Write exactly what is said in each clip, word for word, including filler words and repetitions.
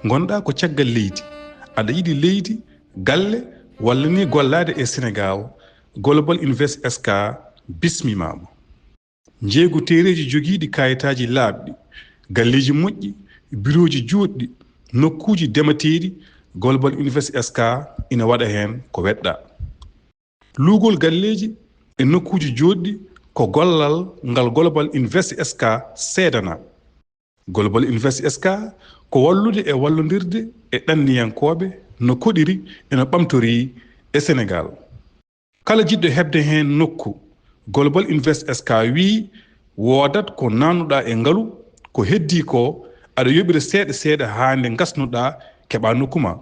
Ngonɗaa ko caggal leydi, aɗa yiɗi leydi, galle, walla ni gollaade e Senegaal, Global Invest S K bismimaama. Njeeygu teereeji jogiiɗi kaayitaaji laaɓɗi, galleeji moƴƴi, birooji juutɗi, nokkuuji demateeɗi, Global Invest S K ina waɗa heen ko weɗɗaa. Luugol galleeji e nokkuuji jootɗi ko gollal ngal Global Invest S K seedanaa. Global Invest S K ko wallude e wallondirde e ɗanniyankooɓe no koɗiri e no ɓamtorii e Senegaal. Kala jiɗɗo heɓde heen nokku, Global Invest S K wiyi woodat ko naatnuɗaa e ngalu, ko heddii ko aɗa yoɓira seeɗa seeɗa haa nde ngasnuɗaa keɓaa nokku ma.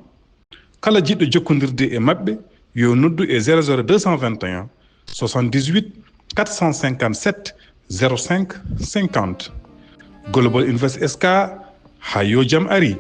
Kala jiɗɗo jokkondirde e maɓɓe yo noddu e zéro zéro deux cent vingt et un soixante-dix-huit quatre cent cinquante-sept zéro cinq cinquante. Global Invest S K, haa yo jam ari.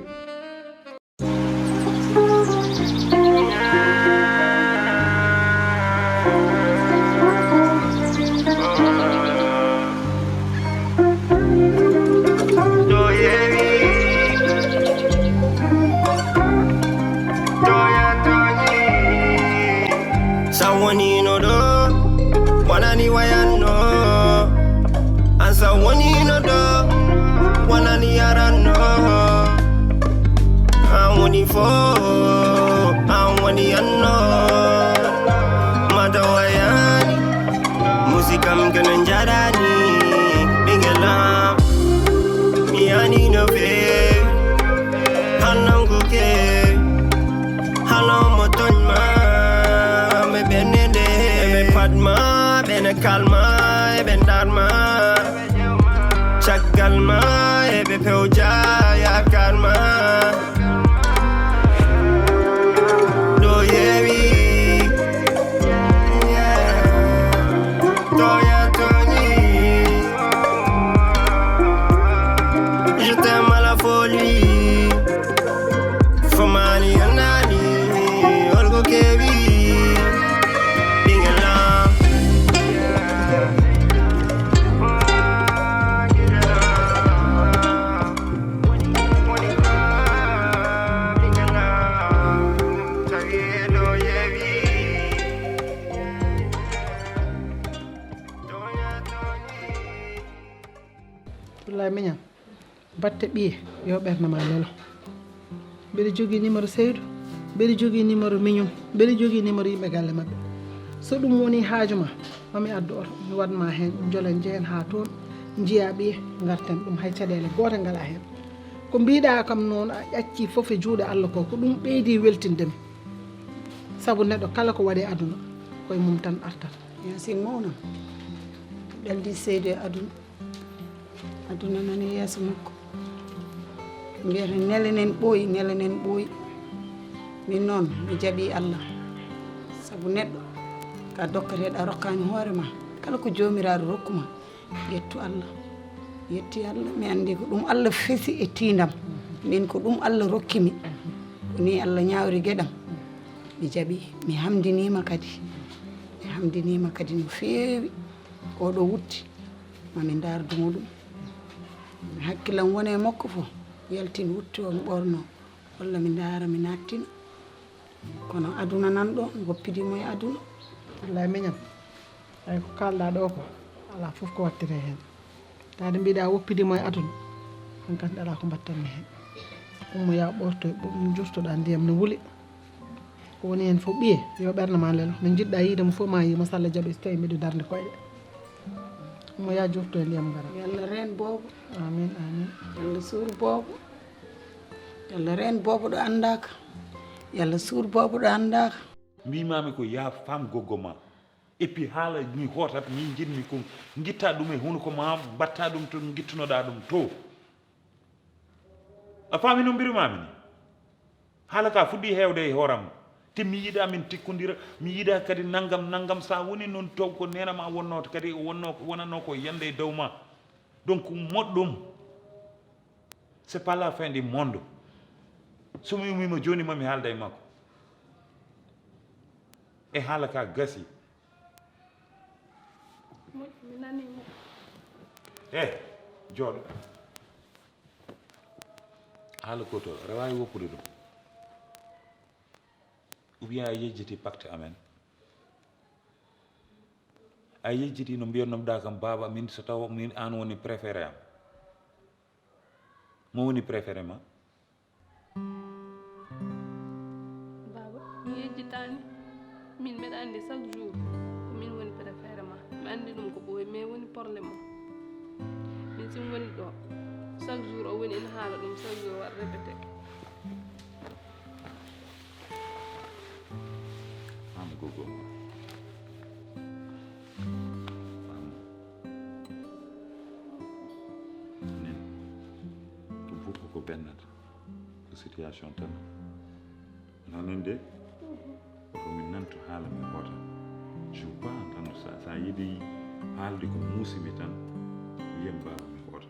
Sa wonino ɗo, wonani wayanno. An sa wonino ɗo, wonani yaranno. An woni fo, an woni anno. Mata wayani, musikam kene njarani. Ɓingelam, mi yani no fe, hannanguke. Halo mo tooñ ma, ɓe ɓennende, ɓe pat ma, ɓe ne kalma, ɓe ndar ma. Caggal ma, ɓe pewja yaakaar ma. Ɗo yewi, yeah. Toya Tony, je t'aime à la folie. Fomani anani, olgo kebi, bingala. Abdoulaye Mignane, batte ɓiye, yo ɓernde ma lelo. Mbeɗa jogii numéro Seydou, mbeɗa jogii numéro Mignum, mbeɗa jogii numéro yimɓe galle maɓɓe. So ɗum woni haaju ma, mami addu oto, mi waɗ ma heen, jolen njehen haa toon, njiya ɓiye, ngarten ɗum, hay caɗeele goote ngala heen. Ko mbiɗa kam noon, a ƴacci fof e juuɗe Allah ko, ko ɗum ɓeydi weltinde mi. Sabu neɗɗo kala ko waɗi aduna, koye mum tan artata. Yaasin mawnam, ɗaldi Seydou e aduna. Aduna nani yeeso makko. Mbiyata nelanen ɓooyi, nelanen ɓooyi. Min noon, mi jaɓi Allah. Sabu neɗɗo, ka dokkateɗo a rokkaani hoore ma. Kala ko joomiraaɗo rokku ma, yettu Allah. Yetti Allah, mi anndi ko ɗum Allah fesi e tiindam. Min ko ɗum Allah rokki mi. Ko ni Allah ñaawri geɗam. Mi jaɓi, mi hamdiniima kadi. Mi hamdiniima kadi no feewi. Oɗo wutti. Mami ndaar dumo ɗum. Hakkilam woni e makko fof, yaltin wutti o mi ɓorno, walla mi ndaara mi nattina. Kono aduna nan ɗo, mi woppidi mo e aduna. Wallahi miñam, ay ko kalɗa ɗo ko, ala fof ko wattete heen. Taade mbiɗa woppidi mo e aduna, hankadi ala ko mbattanmi heen. Ummo ya ɓorto, jurtoɗa ndiyam no wuli. Ko woni heen fof ɓiye, yo ɓernde ma lelo. Nde njiɗɗa yiide mo fof ma yii mo, so Allah jaɓi, so tawi mbiɗo darnde koyɗe. Mo ya jurto e ndiyam ngara. Yo Allah reen boobo. Amin, amin. Yo Allah suur boobo. Yo Allah reen boobo ɗo anndaaka. Yo Allah suur boobo ɗo anndaaka. Mbimami ko ya fam goggo ma. Et puis haala ni hootat ni jinmi ko gitta ɗum e hunuko ma, mbatta ɗum to gittunoɗa ɗum to. A faami no mbirumami ni? Haala ka fuɗɗi heewde e hooram. Te mi yiɗa min tikkondira, mi yiɗa kadi nangam, nangam. Sa woni noon taw ko nena ma wonno, kadi wonno, wonanno ko yande e dow ma. Donc moɗɗum, c'est pas la fin du monde. So mi umima joni ma mi haalda e makko. E haala ka gasi. Moƴƴi, mi nani mo. Eh, jooɗo. Haala gootol, aɗa waawi woppude ɗum. Ou bien a yejjiti pacte amen. A yejjiti no mbiyatnoo-ɗaa kam, baaba, min so taw min aan woni préféré am. Mo woni préféré ma? Baaba, mi yejjitaani. Min mbeɗa anndi chaque jour ko min woni préféré ma. Mi anndi ɗum ko ɓooyi, mais woni problème o. Min si mi woni ɗo, chaque jour o woni ina haala ɗum, chaque jour waɗa répété. Am gogo. Am. Nen. Ɗum fof koko bennata. Ko situation tan. Nanen de. Oto min nantu haala min hoota. Je crois tan sa, sa yiɗi haalde ko muusimi tan, wiyen baaba min hoota.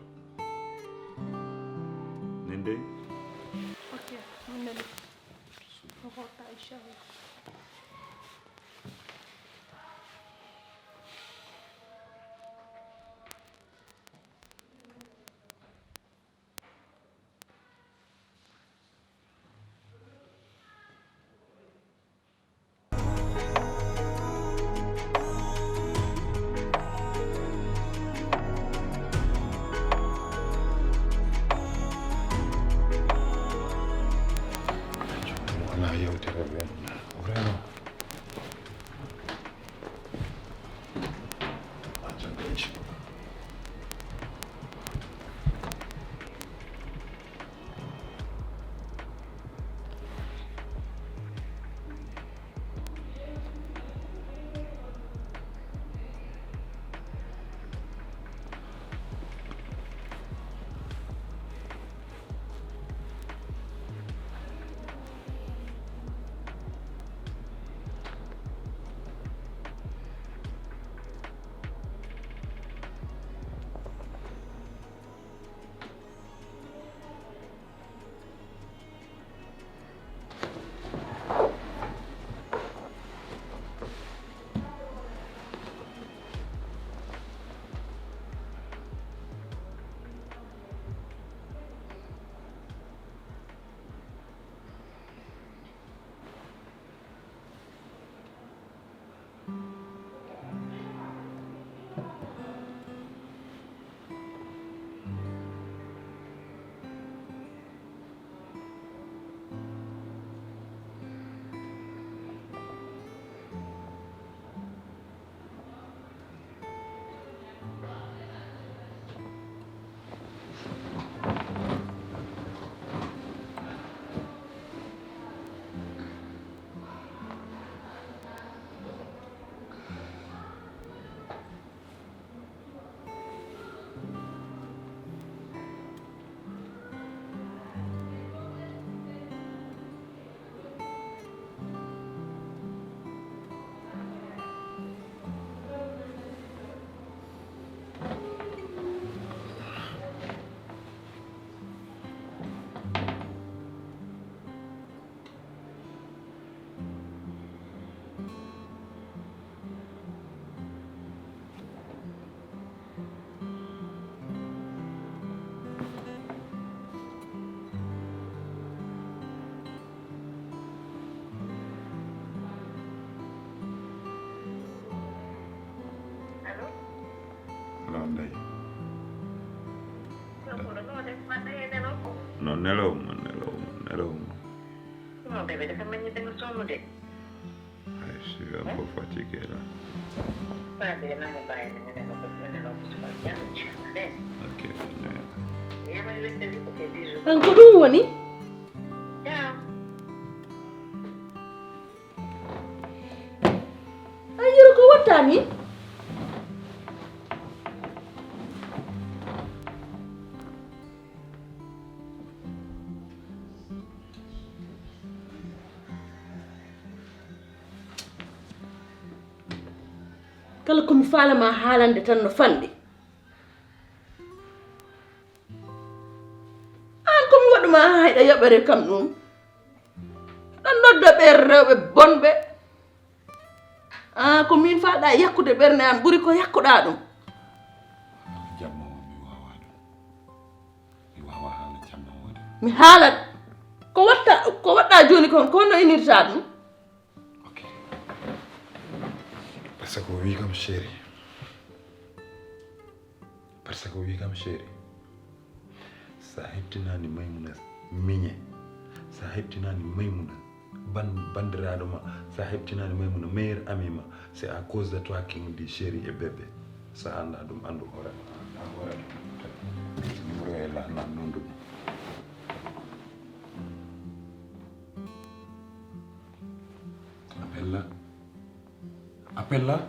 Nen de. Ok, min nani. Ko hoota, inchallah. Wala yewtere ɓen. Vraiment. Allo? Allo, Ndeye. Ɗo ko ɗo, no def man, Ndeye, nelo ko? No, nelawma, nelawma, nelawma. Non, bébé, dafa mel ni da nga sonn de. Ay, je suis un peu fatigué là. Ok, bien. An ko ɗum woni? Ay, yero ko watta ni? Kala ko mi faalama haalande tan no fanɗi. An ko mi waɗuma haa hiɗa yoɓere kam ɗum? Ɗan nodda ɓe rewɓe bonɓe. An ko min faalɗa yakkude ɓernde an ɓuri ko yakkuɗa ɗum. Jamma o mi wawa ɗum. Mi wawa haala jamma o de. Mi haalat. Ko watta, ko waɗɗa jooni kon, ko honno innirta ɗum? Ok. Parce que o wi kam chéri. Parce que o wi kam chéri. Sa heɓtinaani Maymuna miñe. Sa heɓtinaani Maymuna ban-, banndiraaɗo ma. Sa heɓtinaani Maymuna meilleur ami ma. C'est à cause de toi king di chéri e bébé. Sa annda ɗum, anndu hoore ma. Annda hoore ma. Numéro e la, na, non ɗum. Appelle là. Appelle là.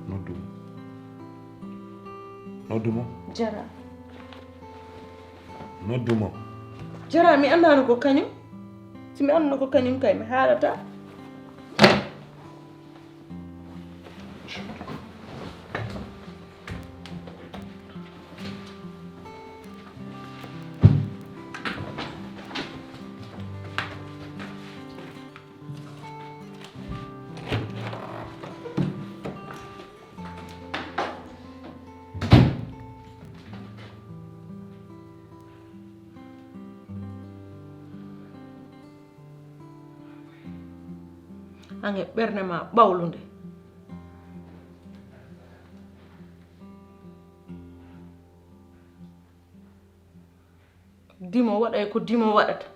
Noddu mo. Noddu mo. Jara. Noddu mo. Jara, mi anndaano ko kañum. Si mi annduno ko kañum kay, mi haalataa. An e ɓernde ma ɓawlunde. Dimo waɗay ko Dimo waɗata.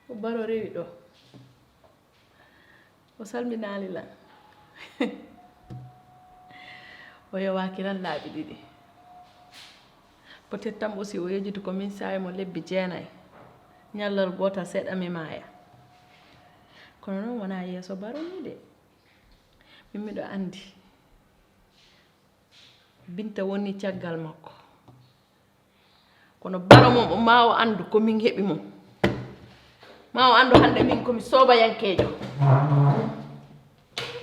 Ko Baro rewi ɗo. O salminaali lan. O yowaaki lan laabi ɗiɗi. Peut-être tan aussi o yejjiti ko min saawi mo lebbi jeenay. Ñallal gootal seeɗa mi maaya. Kono noon wonaa yeeso Baro nii de. Min miɗo anndi. Binta woni caggal makko. Kono Baro mo, ma o anndu ko min heɓi mo. Ma o anndu hannde min ko mi soobayankeejo.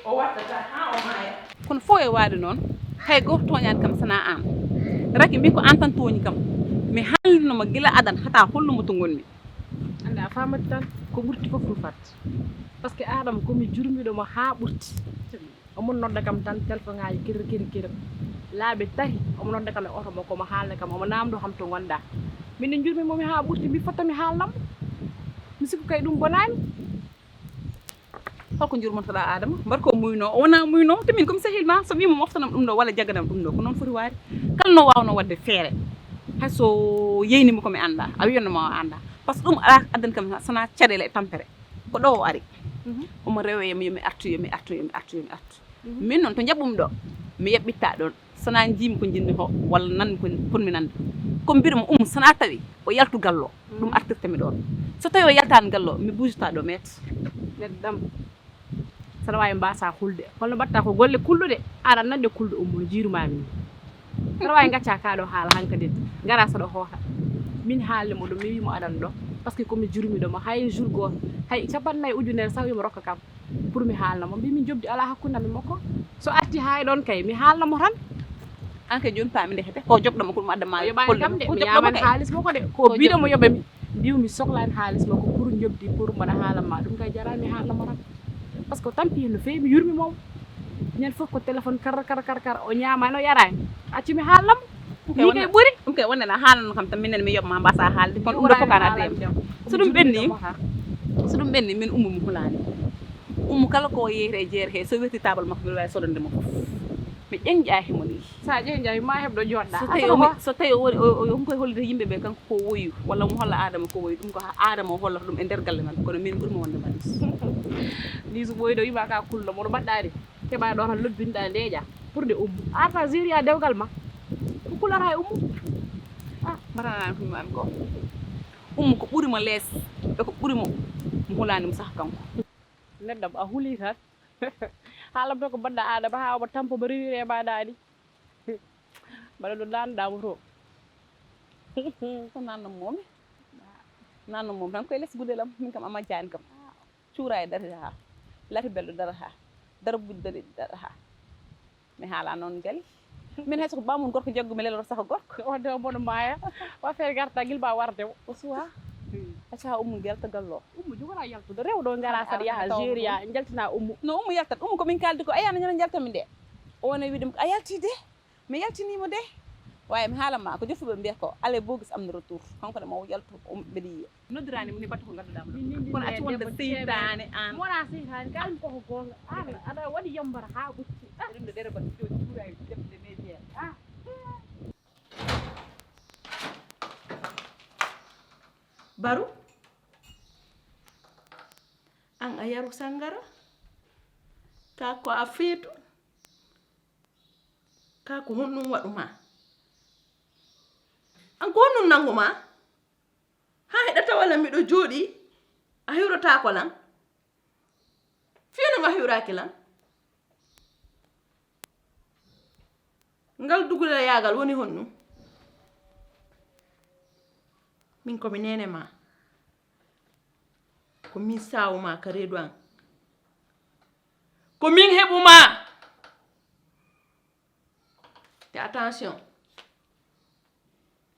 O wattata haa o maaya. Kono fof e waade noon, hay gooto tooñaani kam sanaa aan. Raky mbi ko aan tan tooñi kam. Mi haalnino mo gila adan hata hollu mo to ngonmi. Annde a faamati tan, ko ɓurti fof rufat. Parce que Aadama ko mi jurmiɗo mo haa ɓurti. Omo nodda kam tan telefon ŋaaji kir kir kir. Laabi tati omo nodda kam e oto makko, omo haalna kam, omo naamndo kam to ngonɗaa. Min ne njurmi mo mi haa ɓurti, mi fotto mi haalna mo. Mi sikku kay ɗum bonaani. Holko njurmotoɗaa Adama? Mbar ko muyno, o wonaa muyno. Te min ko mi sehil ma, so wiima moftanam ɗum ɗo walla jagganam ɗum ɗo, ko noon foti waade. Kala no waawnoo waɗde feere, hay so yeeyni mo ko mi anndaa, a wiyatno ma o anndaa. Par ce que ɗum alaa ko addani kam sanaa caɗeele e tampere. Ko ɗo o ari. Mhm. Omo rewa e mi, yo mi artu, yo mi artu, yo mi artu, yo mi artu. Mhm. Min noon to njaɓɓumi ɗo, mi yaɓɓittaa ɗoon. Sanaa njiimi ko njiɗmi ko, walla nanmi ko potmi nande. Ko mbiɗo mo Ummu, sanaa tawi o yaltu gallo, ɗum artirta mi ɗoon. So tawi o yaltaani gallo, mi buujata ɗo meet. Neɗɗo ɗam, saɗa waawi mbaasa hulde. Kono mbaɗta ko golle kulɗuɗe, aɗa nande kulɗo Ummu, no jiirumaami ni. Saɗa waawi ngacca kaa ɗo haala hankadi, ngara saɗa hoota. Min haalni mo ɗum, mi wii mo aɗan ɗo. Parce que ko mi jurmiɗo mo, hay jour gooto, hay capanɗe nayi ujunere sax wii mo rokka kam. Pour mi haalna mo, mbii mi njoɓdi alaa hakkunde am e makko. So arti haa e ɗoon kay, mi haalna mo tan. An kay jooni paami ndekete, ko joɓɗo mo ko ɗum adda ma. O yoɓaani kam de, mi ñaamaani haalis makko de. Ko biiɗo mo yoɓa mi, mbiw mi soklaani haalis makko pour njoɓdi, pour mbaɗa haala ma. Ɗum kay jaraani, mi haalna mo tan. Parce que o tampi hen no feewi, mi yurmi mo. Ñande fof ko téléphone kar, kar, kar, kar, o ñaamaani, o yaraani. Accu mi haalna mo. Ni kay ɓuri. Ɗum kay wonde na haalano kam tan, minen mi yoɓ ma mbasa haalde, kono ɗum ɗo fof kana dem. So ɗum ɓenni, so ɗum ɓenni, min Ummu mi hulaani. Ummu kala ko yeeyete e jeere he, so wetti table makko, mbiɗa waawi sodande mo fof. Mi ƴeñƴa himo ni. Sa ƴeñƴa, ma heɓ ɗo joɗɗa. So tawi o, so tawi o woni, o, o, o koye hollude yimɓe ɓe, kanko ko woyu, walla mo holla Adama ko woyu, ɗum ko ha Adama o hollata ɗum e nder galle maɓɓe, kono min ɓurmi wonde malis. Ni so ɓoyɗo wima ka kullo, moɗo mbaɗɗa de. Keɓa ɗo tan lobbinɗa ndeeƴa. Pour de Ummu. Arta Ziriya dewgal ma. Ko kulata e Ummu. Ah, mbaɗanani ko mami ko. Ummu ko ɓuri mo lees. E ko ɓuri mo. Mo hulani mo saha kanko. Neɗɗo a huli tan. Haalam to ko mbaɗɗa Adama ha omo tampo mo rewire e ma daɗi. Mbaɗa ɗo nanɗa mo to. Ko nanno momi. Nanno momi tan koye les gudelam. Min kam a majjani kam. Cuura e daraja ha. Lati belɗo dara ha. Dara buddi dara ha. Mi haala noon jali. Min hay soko bamum gorko jaggu mi leloro saka gorko. O de o bono maya. Wa fer garta gil ba warde o suwa. Aca Ummu gelta gallo. Ummu jogora yaltude rewɗo ngara saɗa yaha jeria jaltina Ummu. No Ummu yaltat Ummu ko min kaldi ko ayana ñana jalta mi de. O wona wiide mi ko a yalti de. Mi yaltinimo de. Waye mi haala ma ko jofuɓe mbiya ko ale bogis am no retour. Kanko de mo yaltu Ummu ɓeɗi yiya. Noddirani mo ni batte ko ngadduɗa mo ɗo. Kono acci wonde seytane an. Wona seytane, kalim koko gonga. An aɗa waɗi yambara ha ɓutti. Ɗum ɗo dere batte joni cuura e defde media. Ah. Baru, an a yaru sangara? Ka ko a feetu? Ka ko honɗum waɗu ma? An ko honɗum nangu ma? Ha heɗata wala miɗo jooɗi, a hiwrotaako lan? Fiyano nga hiwraaki lan? Ngal dugulayaagal woni honɗum? Min ko mi neene ma. Ko min saawu ma ka reedu an. Ko min heɓu ma. Te attention,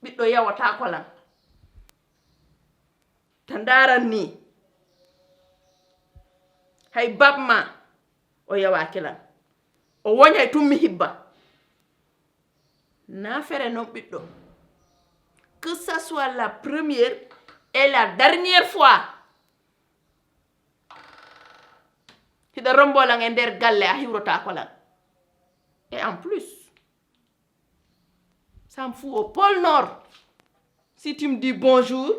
ɓiɗɗo yawataako lan. Ta ndaran ni. Hay bab ma o yawaaki lan. O woñay tun mi hibba. Na fere non ɓiɗɗo. Que ça soit la première et la dernière fois. Hiɗa rombo lan e nder galle a hiwrotaako lan. Et en plus, ça me fout au pôle nord. Si tu me dis bonjour,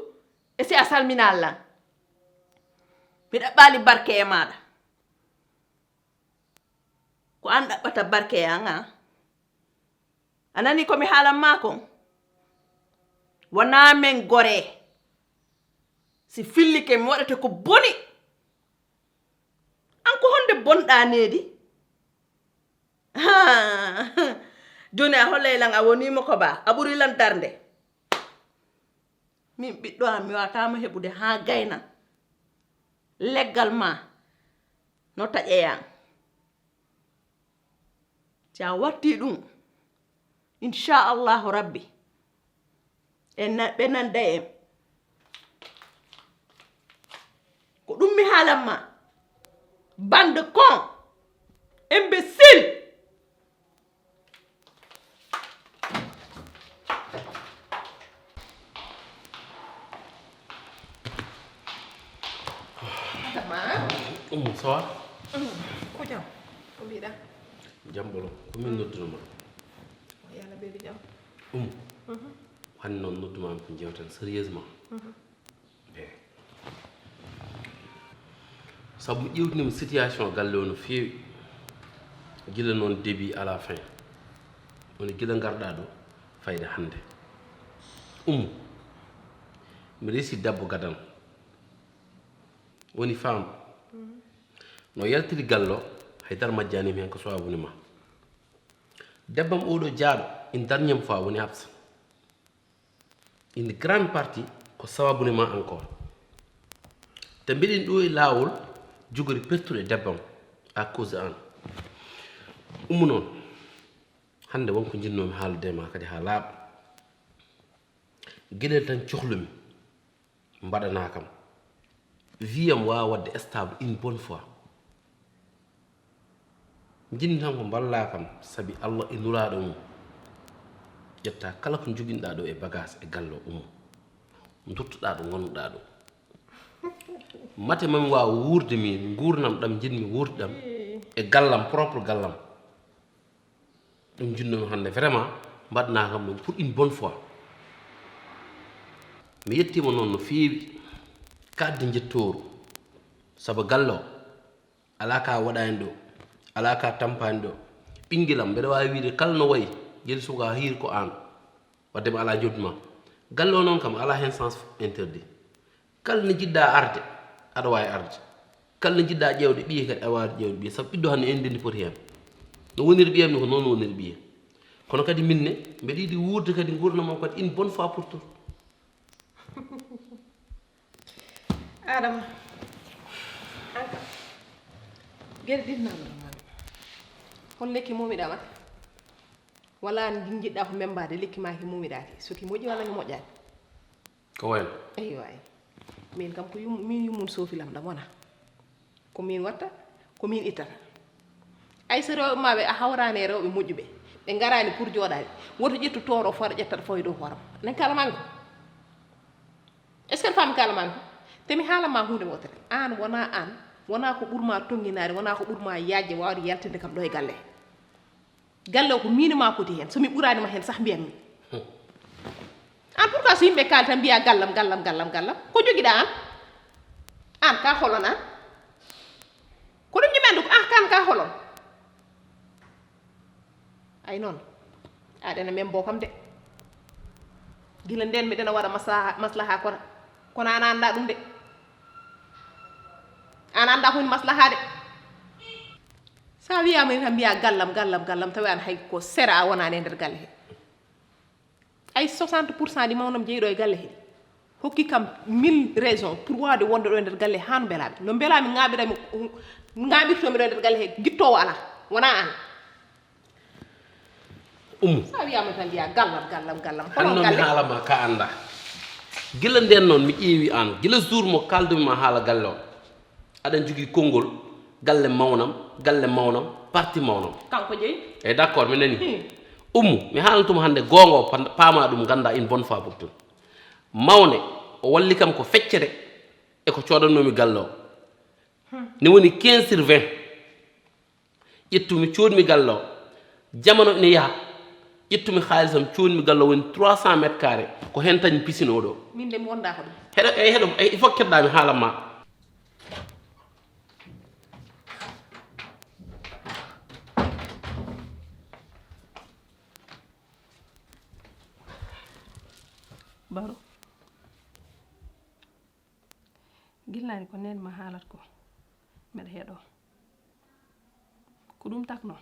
et si a salminaa lan. Mi ɗaɓɓaali barke e maaɗa. Ko an ɗaɓɓata barke e an, a? A nani ko mi haalan maa kon? Wonaa men goree. Si fillike mi waɗata ko boni. An ko honde bonɗaa needi? Haa, jooni a hollay lan a wonii mo ko baa, a ɓuri lan darnde. Min ɓiɗɗo am, mi waataama heɓude haa gayna. Leggal maa no taƴeyan. Si a wattii ɗum, inchallahu rabbi, en na-, ɓe nanda en. Ko ɗum mi haalan ma. Bande con. Imbécile! Umu, ça va? Ko jam? Ko mbiɗa? Jam ɓolo. Ko min noddunoma? Yalla ɓeydu jam. Umu, hannde noon nodduma ko jewten sérieusement. Eyi. Sabu mi ƴewtinima situation galle o no feewi. Gila noon début à la fin. Woni gila ngarɗa ɗo fayde hannde. Umu, mi resi debbo gadano. Woni femme. No yaltiri galle o, haydara majjanima hen ko sowaa woni ma. Debbam oɗo jaaɗo, une dernière fois woni absent. Une grande partie ko sababu ne ma encore. Te mbiɗen ɗo e laawol jogori pertude debbam à cause de an. Umu noon, hannde wonko jinnoomi haalde ma kadi haa laaɓa. Geɗel tan cohlumi mbaɗanaa kam. Vie am waawa waɗde stable une bonne fois. Jinni tan ko mballaa kam sabi Allah e nulaaɗo mum. Ƴetta kala ko joginɗaa ɗo e bagage e galle o, ummo. Duttoɗaa ɗo ngonnoɗaa ɗo. Mate mami waawa wuurde miin nguurndam ɗam njiɗmi wuurde ɗam e gallam, propre gallam. Ɗum jinnoomi hannde vraiment mbaɗanaa kam ɗum pour une bonne fois. Mi yettiima noon no feewi kaɗde njettooru sabu galle o. Alaa ka waɗaani ɗo, alaa ka tampaani ɗo. Ɓinngel am, mbeɗa waawi wiyde kala no wayi, gila subaka haa hiiri ko aan. Wadde mi alaa njoɓdi ma. Galle o noon kam alaa heen sens interdit. Kala no njiɗ-ɗaa arde, aɗa waawi arde. Kala no njiɗ-ɗaa ƴeewde ɓiye kadi, aɗa waawi ƴeewde ɓiye. Sabu ɓiɗɗo hannde en ndenndi poti heen. No woniri ɓiyam ni ko noon woniri ɓiye. Kono kadi min ne, mbeɗa yiɗi wuurde kadi nguurndam am kadi une bonne fois pour tout. Adama, an kam geɗe ɗiɗi namdoto mami. Hol lekki mumiɗa ma? Wala ndi jiɗɗa ko membaade lekki ma ki mumiɗaki, so ki moƴƴi wala ki moƴƴani? Ko wayno? Eywa. Min kam ko yum, min yummum soofi lam ɗam wona. Ko min watta, ko min ittata. Ay so rewɓe ma ɓe a hawrani e rewɓe moƴƴuɓe, ɓe ngarani pour jooɗade, woto ƴettu tooro fooɗa ƴetta ɗo fawi dow hooram. Nen kala mami ko? Est ce que aɗa faami kala mami ko? Te mi haalan ma hunde wotere, an wona an, wona ko ɓurma tonnginaade, wona ko ɓurma yaajde wawde yaltinde kam ɗo e galle. Galle o ko miin e ma poti heen, so mi ɓuraani ma heen sah mbiyan mi. An pourquoi so yimɓe kaali tan mbiya gallam gallam gallam gallam, ko jogiɗa an? An ka holon an? Ko ɗum jimandu ko ah kan ka holon? Ay noon aɗana men bo kam de. Gila nden miɗana waɗa maslaha, maslaha kono kono an anda ɗum de. An anda ko woni maslaha de. Sa wiyama ni tan mbiya gallam gallam gallam tawi an hay ko sera a wonani e nder galle he. Ay soixante pour cent ɗi mawnam jeeyi ɗo e galle he hokki kam mille raison pour wawde wonde ɗo e nder galle he ha no mbelami no mbelami ŋaɓirami ŋaɓirtomi ɗo e nder galle he guittowo ala wona an. Ummu, Sa wiyama tan mbiya gallam gallam gallam hano mi galle. Haalama ka anda. Gila nden noon mi ƴeewi an gila jour mo kaldumi ma haala galle o. Aɗa jogii konngol galle mawnam, galle mawnam, parti mawnam. Kanko jeyi. Eyi, d'accord, mi nanii. Ummu, mi haalantuma hannde goonga o paamaa ɗum nganndaa une bonne fois pour tout. Mawne, o walli kam ko feccere e ko coodatnoomi galle o. Ne woni quinze sur vingt. Ƴettumi coodmi galle o. Jamano ina yaha. Ƴettumi haalisam coodmi galle o woni trois cent mètres carrés. Ko heen tañmi pisine o ɗo. Min de mi wonda ko ɗum. Heɗo, eyi heɗo, il faut keɗɗa mi haalan ma. Baro, gillani ko neen ma haalat ko, mbeɗa heɗo. Ko ɗum takno,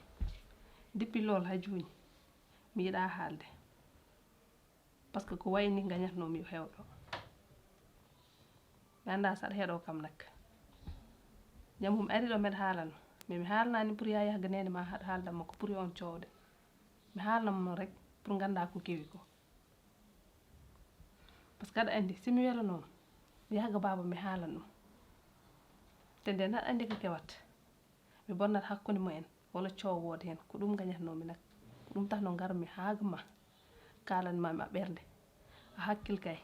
depuis lool ha jooni, mi yiɗa haalde. Parce que ko wayi ni gañatno mi hewɗo. Mi annda saɗa heɗo kam nak. Ñamum ari ɗo mbeɗa haalano. Mais mi haalnani pour ya yahga nene ma haɗa haaldan makko pour yo on coowde. Mi haalnamo noon rek pour ganda ko kewi ko. Parce que aɗa andi si mi welanoma mi yahga baaba mi haalan ɗum. Te nde naɗa andi ko kewat. Mi bonnat hakkunde mumen. walla coowoode heen. Ko ɗum ngañatnoomi nak. Ko ɗum tahnoo ngarmi haa ga ma. Kaalan ma mi a ɓernde. A hakkil kay.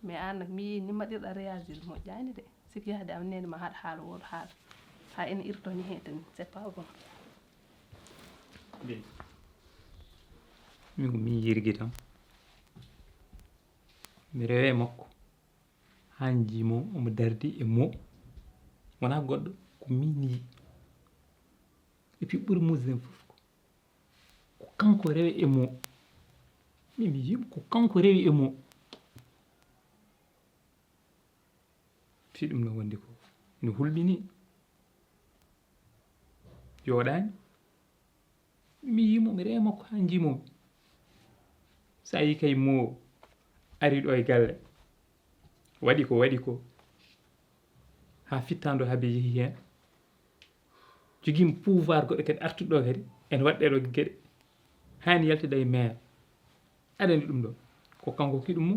Mais aan nak mi yii ni mbaɗirɗa réagir moƴƴaani de. Siki yahde am neene ma haɗa haala wooɗo haala. Haa ene irtoñi heen tan. C'est pas bon. Min ko min yirgi tan. Mi rewe makko. Haa njii mo omo dardi e mo. Wonaa goɗɗo, ko min yii. Et puis ɓuri musde fof ko ko kanko rewi e mo. Min mi yii mo ko kanko rewi e mo. Fii ɗum no wondi ko no hulɓini. Jooɗaani. Mi yii mo mi rewi makko haa njii mo. So a yii kay mo ari ɗo e galle. Waɗi ko waɗi ko. Haa fittaandu haabi yehi heen. Jogiima pouvoir goɗɗo kadi artuɗo ɗo kadi ene waɗa ɗeɗo geɗe. Haa ene yaltida e maire. Aɗa anndi ɗum ɗo ko kanko ki ɗum mo.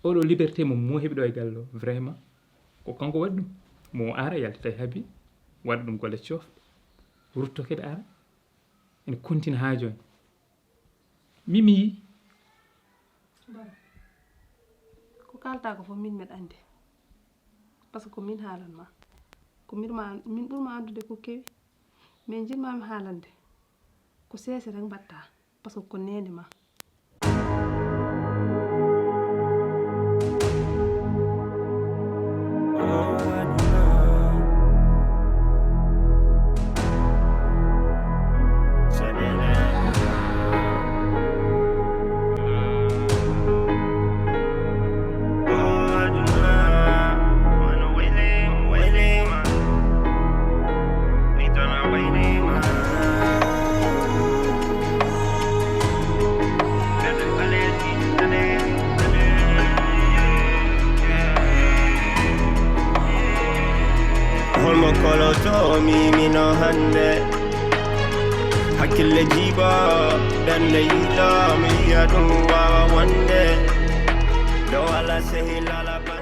Oɗo liberté mo mo heɓi ɗo e galle o vraiment ko kanko waɗi ɗum. Mo ara yaltita e haabi waɗa ɗum golle coofɗe. Rutto kadi ara ene continue haa jooni. Mimi. Ko kaaltaa ko fof min mbeɗa anndi. Parce que ko min haalan ma. Ko min ma min ɓur ma anndude ko kewi. Mais njiɗ ma mi haalande. Ko seese rek mbaɗta. Parce que ko neene ma. Holmo koloto o mimino hannde. Hakkille jiiba ɓernde yiɗa mi yiya ɗum wawa wonde. Dow ala sehilala.